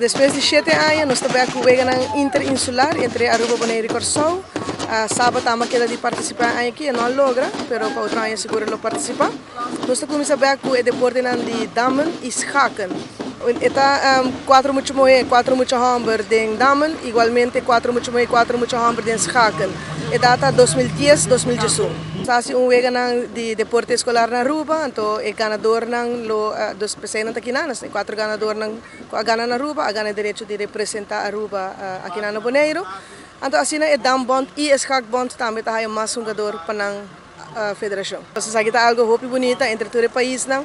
Despues di shete aña nos ta bek ku weganan interinsular entre Aruba, Boneiru i Kòrsou. Saba tambe a keda di partisipá e aña aki, e no a logra, pero pa otro aña sigur e lo partisipá. Nos ta kuminsá bek ku e deportenan di dammen i schaken. E ta kuatro mucha muhé, kuatro mucha hòmber den dammen, igualmente kuatro mucha muhé, kuatro mucha hòmber den schaken. E data 2010, 2011. Nos ta hasi un weganan di deporte eskolar na Aruba, anto e ganadornan lo, dus p'esei nan ta kinan, e kuatro ganadornan ku a gana na Aruba a gana e derecho di representá Aruba akinan na Boneiru. Anto asina e dambond i e schakbond tambe ta haya mas hungador pa nan federashon. Esaki ta algo hopi bunita entre tur e paisnan.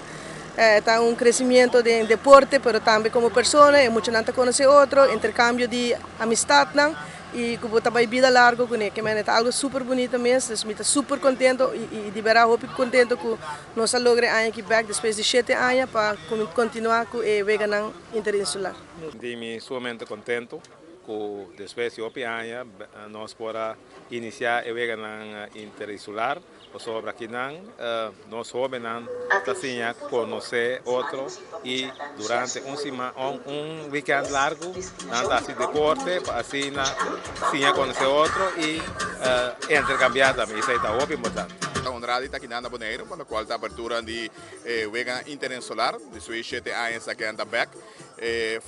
Ta un crecimiento den deporte pero tambe como persona e muchanan ta conoce otro, intercambio di amistadnan y cu bo ta bay bida largo cune. Ke manera ta algo super bunita mes, dus mi ta super contento y di berdad hopi contento cu nos a logra e aña aki bek despues di shete aña pa continua cu e weganan interinsular. Sinti mi sumamente contento cu despues di hopi aña nos por a inicia e weganan interinsular pasobra akinan nos hobennan ta siña conoce otro y durante un siman un weekend largo nan ta haci deporte pa asina siña conoce otro y intercambia tambe esey ta hopi importante. Ta honrado di ta akinan na Boneiru pa locual ta apertura di e weganan interinsular despues di shete aña esaki nan ta bek.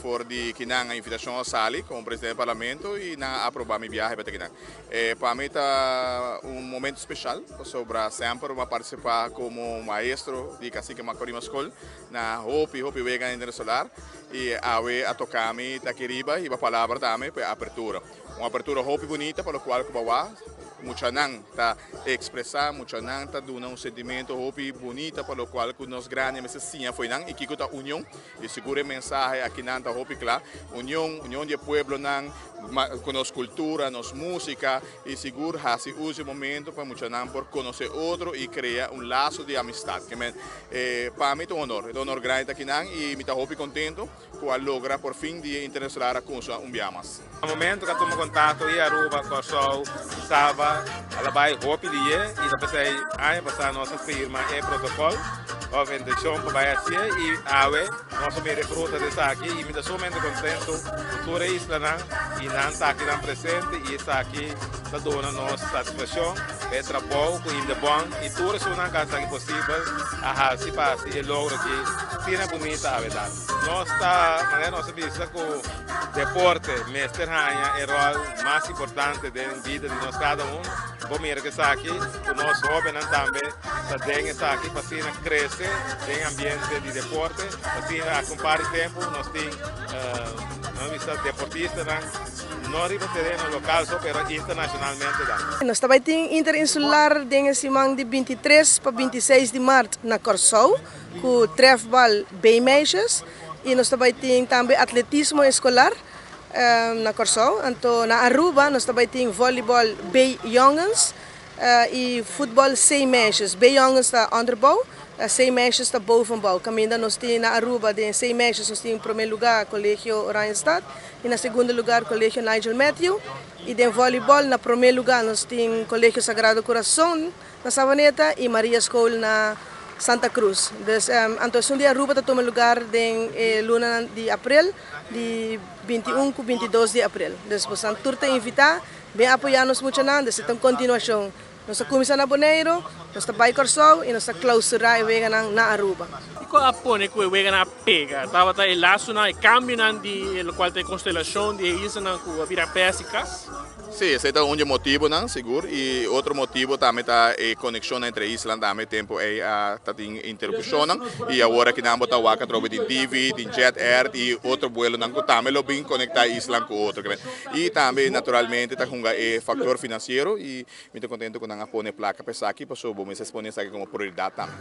For di kinan a invitacion a sali como presidente di parlamento y nan a aproba mi biahe pa ta kinan. Pa mi ta un momento special pasobra semper mi a participa como maestro di Cacique Macorima School na hopi hopi weganan internacional y awe a toca mi ta aki riba hiba palabra tambe pa e apertura. Un apertura hopi bunita pa locual cu bawa muchanan ta expresa, muchanan ta duna un sentimento hopi bunita pa locual cu nos grandi mester siña fo'i nan y kico ta union. Di sigur e mensahe akinan ta hopi kla, union, union di e pueblonan, ku nos kultura, nos músika i sigur hasi uso e momento pa muchanan por konosé otro i krea un laso di amistat. Ke men, pa mi ta un honor, e ta un honor grandi ta akinan i mi ta hopi kontento ku a logra por fin di e Internacional a kunsa un bia mas. Na momento ku a tuma kontakto i Aruba, Kòrsou, Saba, a la bai hopi di e i ta p'esei aña pasá nos a firma e protokòl òf intenshon pa bai hasié i awe nos a mira e fruta di esaki i mi ta sumamente kontento ku tur e islanan i nan ta akinan presente i esaki ta duna nos satisfakshon pa e trabou ku Indebon i tur esunnan ku a hasi esaki posibel a hasi pa hasi e logro aki asina bunita awe data. Nos ta manera nos a bisa ku deporte mester haña e ròl mas importante den bida di nos kada un. Bo mira ku esaki ku nos hóbennan tambe ta den esaki pa asina krese den ambiente di deporte, pa asina aki un par di tempu nos tin nos bisa deportistanan no riba tereno lokal so pero internashonalmente tambe. Nos ta bai tin Interinsular den e siman di 23 pa 26 di mart na Kòrsou. Ku trèfbal B-meisjes i nos ta bai tin tambe atletismo eskolar na Kòrsou. Anto na Aruba nos ta bai tin vòlibòl B-jongens i futbòl C-meisjes. B-jongens ta onderbouw, C-meisjes ta bovenbouw. Kaminda nos tin na Aruba den C-meisjes nos tin promé lugá Kolegio Oranjestad i na segundo lugar Kolegio Nigel Matthew. I den vòlibòl na promé lugá nos tin Kolegio Sagrado Kurason na Savaneta y Maria School na Santa Cruz. Dus anto esun di Aruba ta tuma lugar den e lunanan di april, di 21 cu 22 di april. Dus bosan tur ta invita, bin apoya nos muchanan, dus e ta un continuacion. Nos ta cuminsa na Boneiro, nos ta bay Corsou y nos ta clausura e weganan na Aruba. Kico a pone cu e weganan a pega? Tabata e lasonan, e cambionan di locual ta e constelacion di e islanan cu a bira pes y cas? Sí, esei ta un di e motibonan, sigur. I otro motibo tambe ta e konekshonnan entre e islan tambe. Tempu ei a ta tin interupshonnan i awor aki nan bo ta wak atrobe di Divi, tin Jet Air i otro buelonan ku tambe lo bin konektá e islan ku otro. I tambe naturalmente ta hunga e faktor finansiero i mi ta kontentu ku nan a pone plaka pa esaki pasobra bo mester pone esaki komo prioridat tambe.